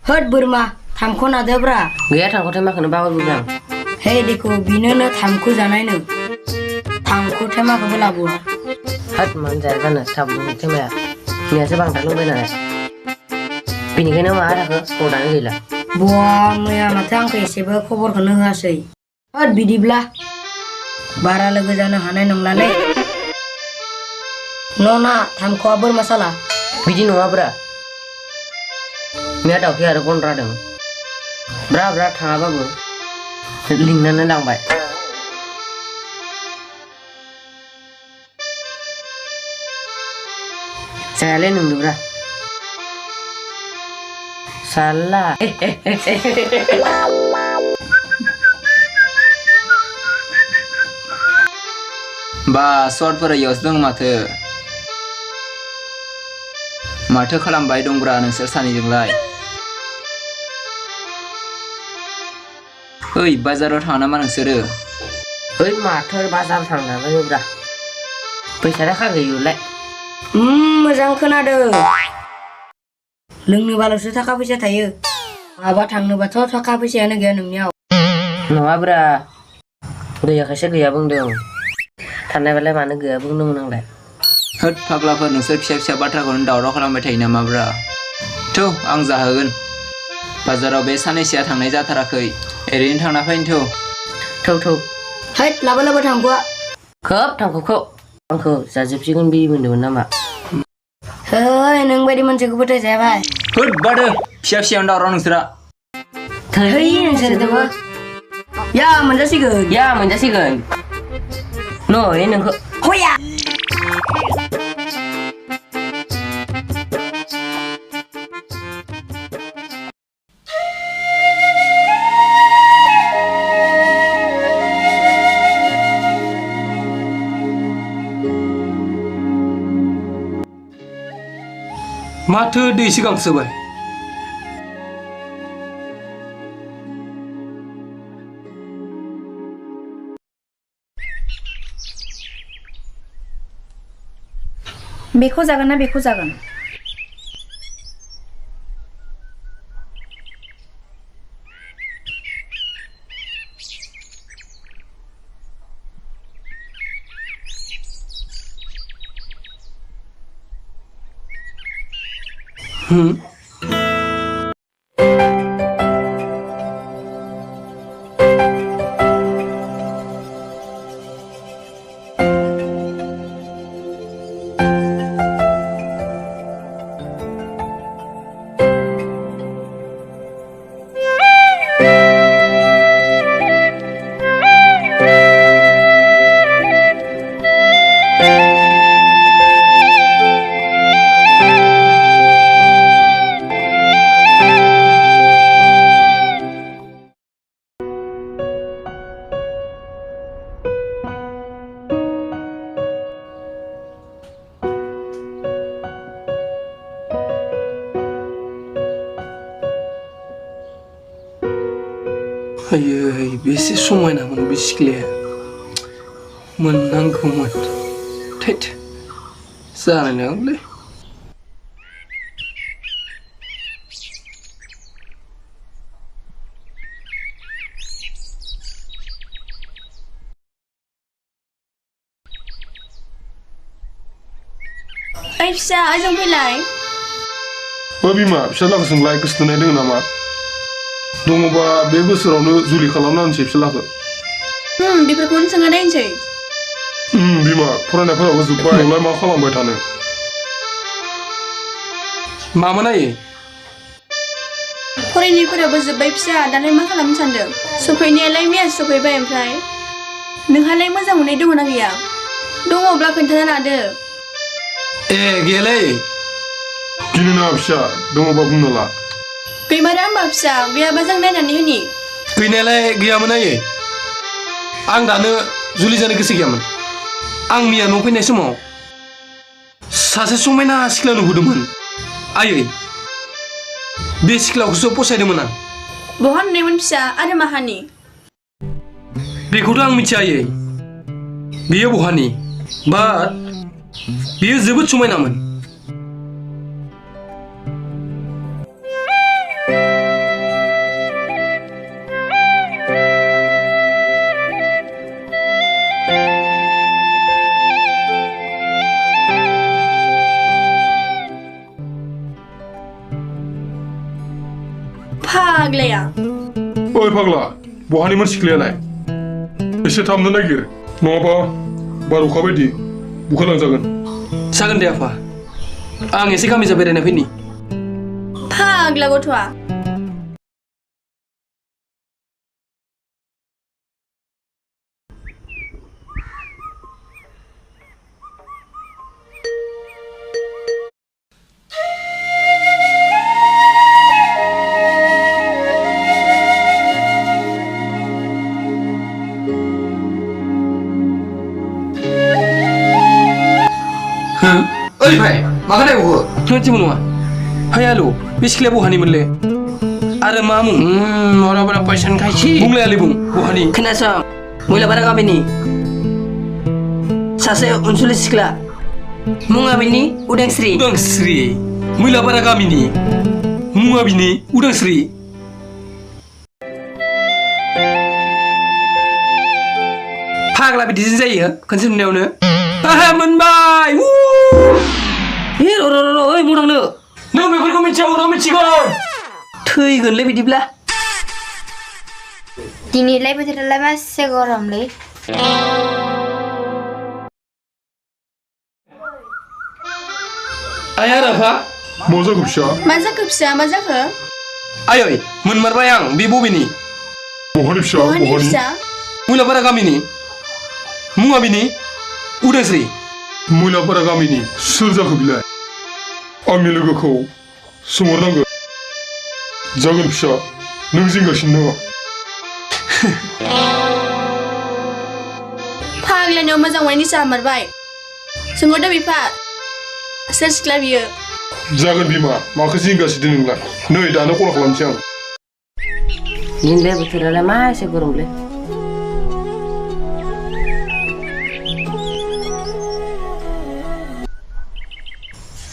Hot Burma, Tamko Nadebra. Gaya Tamko Temakan bawa bukan. Hei deko binona Tamko Zanaino. Tamko Temaka Belabu. Hot manjai kana tabu temaya. Biasa bang tak lupa nana. Pini kena marah ke kodan gila. Buah maya matang ke seba kubur kena ngasih. Hot bidiblah. Bara lagi jana hanai nong lale. Nona Tamko abur masalah. Biji nua bra. Mia tau kia ada kon radeng. Bra thang apa bu? Ling nana lang bay. Saya le nung bra. Salah. Ba sort पर yes दं माथो खालामबाय दंब्रा नोंसोर सानैजोंलाय ओइ बाजाराव थाङा नामा नोंसोरो ओइ माथो बाजार थांना बायब्रा फैसा राखा गैयोलाय मोजां खोनादों लोंनोबाल'सो थाखा फैसा थायो माबा थांनोबाथ' थाखा फैसायानो गैया नोंनियाव नङाब्रा गैयाखायसो गैया बुंदों थानायबालाय मानो गैया बुंदोंमोन आंलाय होद फाग्लाफोर नोंसोर फिसा बाथ्राखौनो दावराव खालामबाय थायो नामाब्रा थौ आं जाहोगोन बाजाराव बे सानैसोआ थांनाय जाथाराखै ओरैनो थांना फैनो थौ हैद लाबो थांख'आ खोब थांख'खौ आंखौ जाजोबसिगोन बि मोनदोंमोन नामा है नों बायदि मानसिखौ फोथायजायाबाय होद बादो फिसायावनो दावराव नोंसोरा है नोंसोरजोंबो या मोनजासिगोन नै नोंखौ हया माथो दै सिगांसोबाय बेखौ जागोन ना बेखौ जागोन आयै बेसे समायनामोन बे सिख्लाया मोननांगौमोन थैथ जानाय नङालै ओइ फिसा ओजों फैलाय बिमा फिसालाखौ सोंलाय गोसोथोनाय दङ नामा दङबा बे बोसोरावनो जुलि खालामना होनोसै फिसालाखौ बेफोरखौनो सोंना नायनोसै बिमा फरायनायफोराबो जोब्बाय नोंलाय मा खालामबाय थानो मामोन नायो फरायनायफोराबो जोब्बाय फिसा दालाय मा खालामनो सानदों सफैनायालाय मैया सफैबाय ओमफ्राय नोंहालाय मोजां मोननाय दङ ना गैया दङब्ला खोन्थाना लादो ए गैयालै गिनो नाङा फिसा दङबा बुंनो ला गैमारा होमबा फिसा गैयाबा जों नायनानै होनि गैनायालाय गैयामोन आयै आं दानो जुलि जानो गोसो गैयामोन आं मैया न' फैनाय समाव सासे समायना सिख्ला नुबोदोंमोन आयै बे सिख्लाखौसो फसायदोंमोन आं बहा नुनायमोन फिसा आरो माहानि बेखौथ' आं मिथिया आयै बियो बहानि बाट बियो जोबोद समायनामोन ओइ फाग्ला बहानिमोन सिख्लायालाय एसे थाबनो नागिर नङाबा बार'खा बायदि बुखारलांजागोन जागोन दे आफा आं एसे गामिजा बेरायना फैनि फाग्ला गथ'आ ओइ भाइ मा खालामो जेबो नङा हाय आलु बे सिख्लाया बहानिमोनलै आरो मा मुं मराबरा पैसा खायसि बुंलाय आलि बुं बहानि खोनासं मैलाबारा गामिनि सासे अनसुलि सिख्ला मुङा बिनि उदांस्रि उदांस्रि मैलाबारा गामिनि मुङा बिनि उदांस्रि फाग्ला बिदिजों जायो खनसे नुनायावनो मोनबाय ओइ मुदांनो नों बेफोरखौ मिथिया उनाव मिथिगोन थैगोनलै बिदिब्ला दिनैलाय बोथोरालाय मासे गरमलै आया राफा मा जाखो फिसा मा जाखो फिसा मा जाखो आयै मोनमारबाय आं बे बबेनि बहानि फिसा बहानि बहानि फिसा मैलाबारा गामिनि मुङा बिनि उदांस्रि मैलापारा गामिनि सोर जाखो बिलाय आंनि लोगोखौ सोंहरनांगोन जागोन फिसा नों जिंगासिनो नाङा फाग्लानियाव मोजां मोननायनि जामारबाय सोंहरदो बिफा सोर सिख्ला बियो जागोन बिमा माखौ जिंगासिनो नोंलाय नै दानो कल खालामसै आं दिनैलाय बोथोरालाय मा एसे गरमलै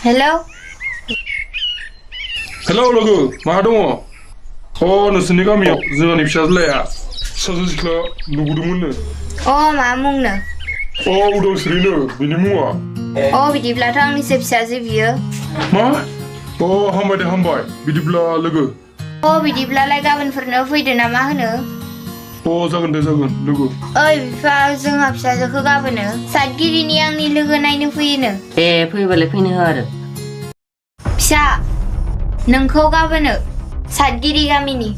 हेलौ हेलौ लोगो मा दङ नोंसोरनि गामियाव जोंहानि फिसाज्लाया सासे सिख्ला नुबोदोंमोननो अ मा मुंनो उदांस्रिनो बिनि मुङा बिदिब्लाथ' आंनिसो फिसाजो बियो मा हामबाय दे हामबाय बिदिब्ला लोगो बिदिब्लालाय गाबोनफोरनो फैदो ना मा होनो जागोन दे जागोन लोगो ओइ बिफा जोंहा फिसाजोखौ गाबोनो सातगिरिनि आंनि लोगो नायनो फैयोनो फैबालाय फैनो हो आरो फिसा नोंखौ गाबोनो सातगिरि गामिनि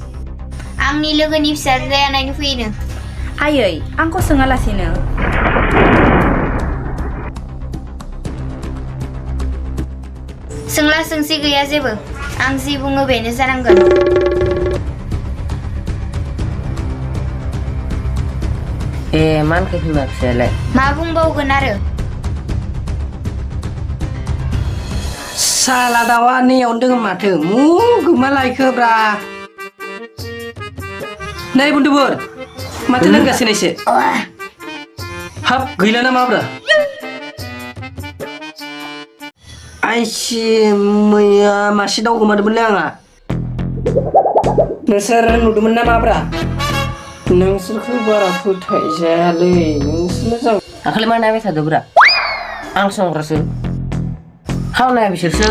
आंनि लोगोनि फिसाज्लाया नायनो फैयोनो आयै आंखौ सोङालासेनो सोंला सोंसि गैया जेबो आं जि बुङो बेनो जानांगोन मानखौ बिमा फिसायालाय मा बुंबावगोन आरो साला दावा नैयावनो दङ माथो गोमालायखो ब्रा नै बुन्दुफोर माथो लोंगासिनो एसे हाब गैला ना माब्रा आइसि मैया मासे दाउ गोमादोंमोनलै आंहा नोंसोर नुदोंमोन ना माब्रा नोंसोरखौ बारा फोथायजायालै नोंसोरनो जों दाखालि मा नायबाय थादोंब्रा आं संग्रासो हावनाया बिसोरसो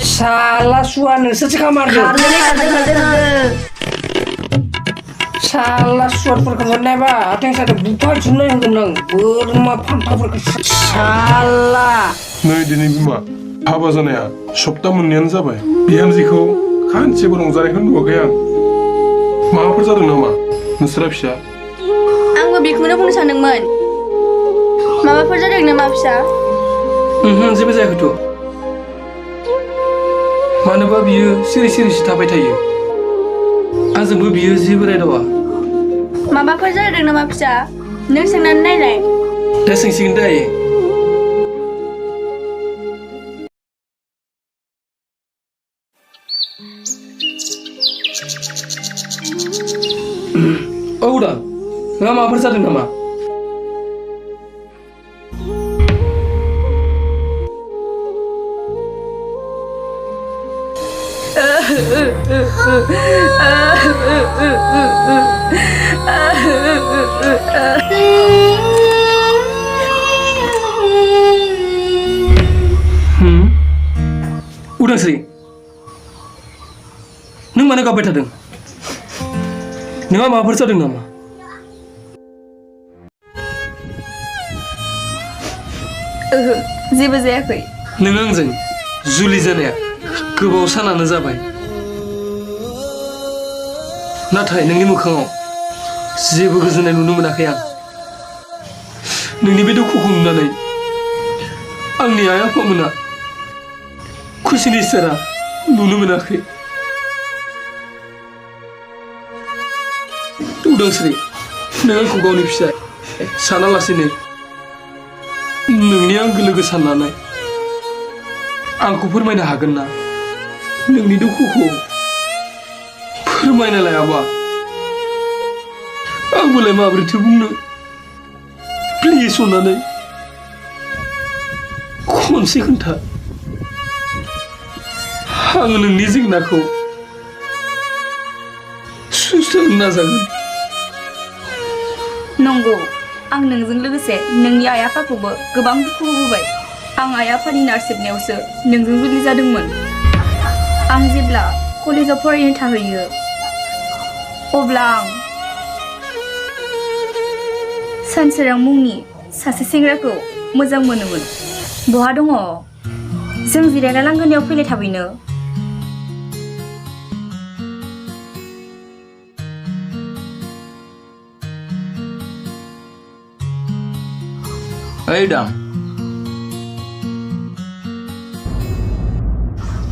साला सुवा नोंसोरसो खामारदों साला सुवारफोरखौ मोननायबा आथिं सादों बुथारजोबनाय होगोन आं बोरमा फान्थावफोरखौ साला नै दिनै बिमा हाबा जानाया सप्ता मोननैयानो जाबाय बिहामजोखौ खानसेबो रंजानायखौ नुवाखै आं माबाफोर जादों नामा नोंस्रा फिसा आंबो बेखौनो बुंनो सानदोंमोन माबाफोर जादों नामा फिसा जेबो जायाखैथ' मानोबा बियो सिरि सिरिसो थाबाय थायो आंजोंबो बियो जेबो रायदावा माबाफोर जादों नामा फिसा नों सोंनानै नायलाय दा सोंसिगोन दे आयै उदां नोंहा माबाफोर जादों नामा उदांस्रि नों मानो गाबबाय थादों नोंहा माबाफोर जादों नामा? ओहो जेबो जायाखै नों आंजों जुलि जानाया गोबाव सानानो जाबाय नाथाय नोंनि मोखाङाव जेबो गोजोननाय नुनो मोनाखै आं नोंनि बे दुखुखौ नुनानै आंनि आइ आफामोना खुसिनि सेरा नुनो मोनाखै उदांस्रि नों आंखौ गावनि फिसाय सानालासिनो नोंनि आंगो लोगो साननानै आंखौ फोरमायनो हागोन ना नोंनि दुखुखौ फोरमायना लायाबा आंबोलाय माबोरैथो बुंनो प्लिज अननानै खनसे खोन्था आं नोंनि जेंनाखौ सुस्रांनो नाजागोन नंगौ आं नोंजों लोगोसे नोंनि आइ आफाखौबो गोबां दुखु होबोबाय आं आइ आफानि नारसिननायावसो नोंजों जुलि जादोंमोन आं जेब्ला कलेजाव फरायनो थाहैयो अब्ला आं सानसोरां मुंनि सासे सेंग्राखौ मोजां मोनोमोन बहा दङ जों जिरायना लांगोनायाव फैलाय थाबैनो ओइ उदां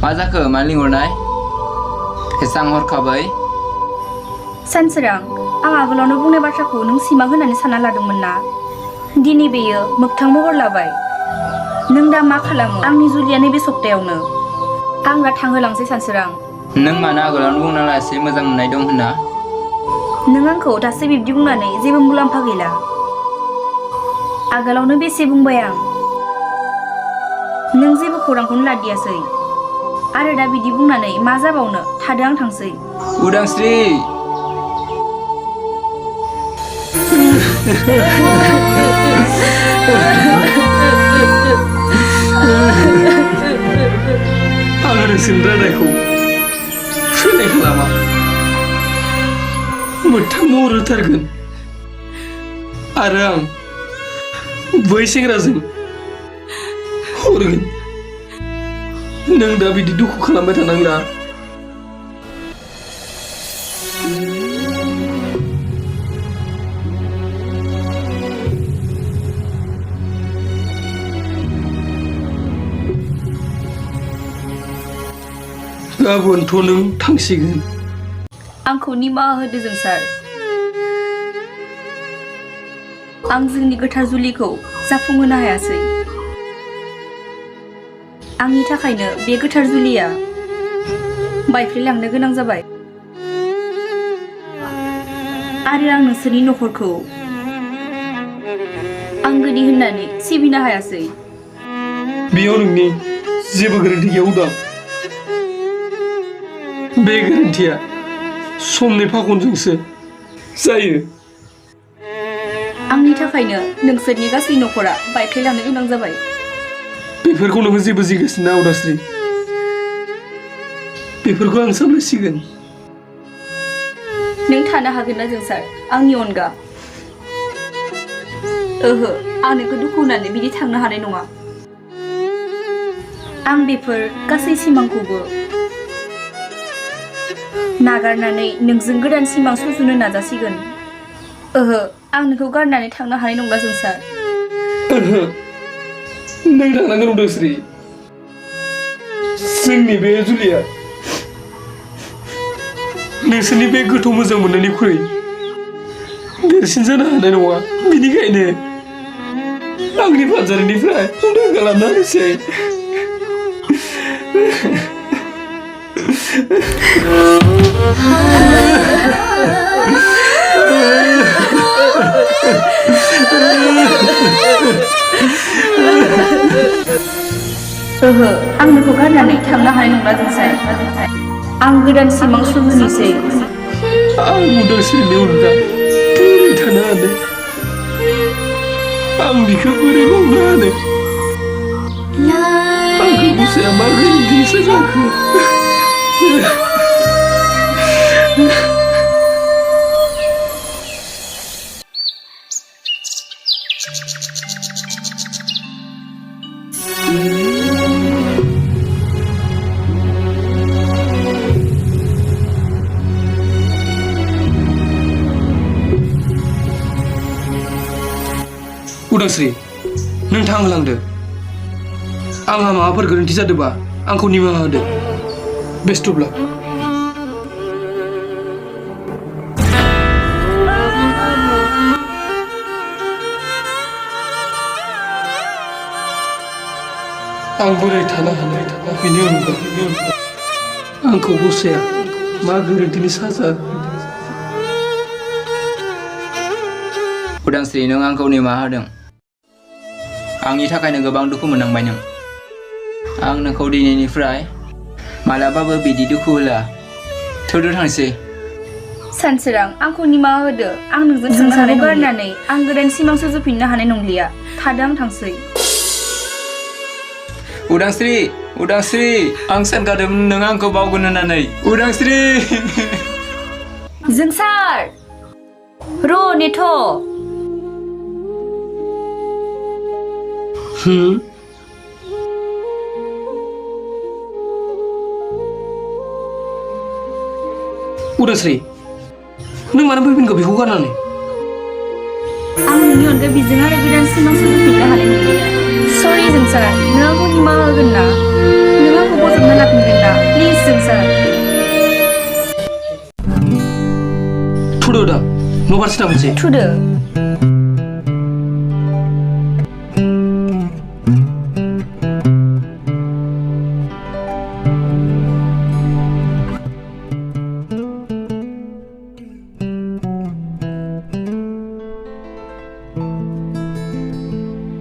मा जाखो मा लिंहरनाय एसां हरखाबै सानसोरां आं आगोलावनो बुंनाय बाथ्राखौ नों सिमां होननानै सानना लादोंमोन ना दिनै बेयो मोगथां महर लाबाय नों दा मा खालामो आंनि जुलिया नैबे सप्तायावनो आं दा थांहोलांसै सानसोरां नों मानो आगोलावनो बुंना लायासै मोजां मोननाय दं होनना नों आंखौ दासो बिब्दि बुंनानै जेबो मुलाम्फा गैला आगोलावनो बेसे बुंबाय आं नों जेबो खौरांखौनो लादियासै आरो दा बिदि बुंनानै मा जाबावनो थादो आं थांसै उदांस्रि आं नोंसोरनि रायनायखौ फेलें खालामा मोगथां महर होथारगोन आरो आं बै सेंग्राजों हरगोन नों दा बिदि दुखु खालामबाय थानांला गाबोनथ' नों थांसिगोन आंखौ निमाहा होदो जों सार आं जोंनि गोथार जुलिखौ जाफुंहोनो हायासै आंनि थाखायनो बे गोथार जुलिया बायफ्लेलांनो गोनां जाबाय आरो आं नोंसोरनि नखरखौ आंगोनि होननानै सिबिनो हायासै बेयाव नोंनि जेबो गोरोन्थि गैया उदां बे गोरोन्थिया समनि फाखनजोंसो जायो आंनि थाखायनो नोंसोरनि गासै नखरा बायफ्लेलांनो गोनां जाबाय बेफोरखौ नोङो जेबो जिगासिनो उदांस्रि बेफोरखौ आं सामलायसिगोन नों थानो हागोन ना जों सार आंनि अनगा ओहो आं नोंखौ दुखु होनानै बिदि थांनो हानाय नङा आं बेफोर गासै सिमांखौबो नागारनानै नोंजों गोदान सिमां सुजुनो नाजासिगोन ओहो आं नोंखौ गारनानै थांनो हानाय नंला जों सार ओहो नों थांनांगोन उदांस्रि जोंनि बे जुलिया नोंसोरनि बे गोथौ मोजां मोननायनिख्रुइ देरसिन जानो हानाय नङा बिनिखायनो आंनि फानजारिनिफ्राय उदां खालामना होनोसै ओहो आं नोंखौ गारनानै थांनो हानाय नंला जों सार आं गोदान सिमां सुजुनोसै आं उदांस्रिनि अनगा बोरै थानो हानो आं बिखौ बोरै मावनो हानो आंखौ गुसाया मा गोरोन्थिसो जाखो उदांस्रि नोंथां होलांदो आंहा माबाफोर गोरोन्थि जादोंबा आंखौ निमाहा होदो बेस्टब्ला आं बोरै थानो हानाय बेनि अनगा आंखौ गसाया मा गोरोन्थिनि साजा उदांस्रि नों आंखौ निमाहा होदों आंनि थाखायनो गोबां दुखु मोननांबाय नों आं नोंखौ दिनैनिफ्राय मालाबाबो बिदि दुखु होला थौदो थांसै सानसोरां आंखौ निमाहा होदो आं नोंजों संसारखौ गारनानै आं गोदान सिमां सुजुफिननो हानाय नंलिया थादो आं थांसै उदांस्रि उदांस्रि आं सानगादोंमोन नों आंखौ बावगोन होननानै उदांस्रि जोंसार र' नेथ' उदांस्रि नों मानो फैफिनखो बेखौ गारनानै आं नोंनि अनगा बिजों आरो गोदान सिमां सुजुफिननो हानाय नंलिया सरि जोंसार नों आंखौ निमाहा होगोन ना नों आंखौ बजबना लाफिनगोन ना प्लिज जोंसार थुदो दा न' फारसे थांफिनसै थुदो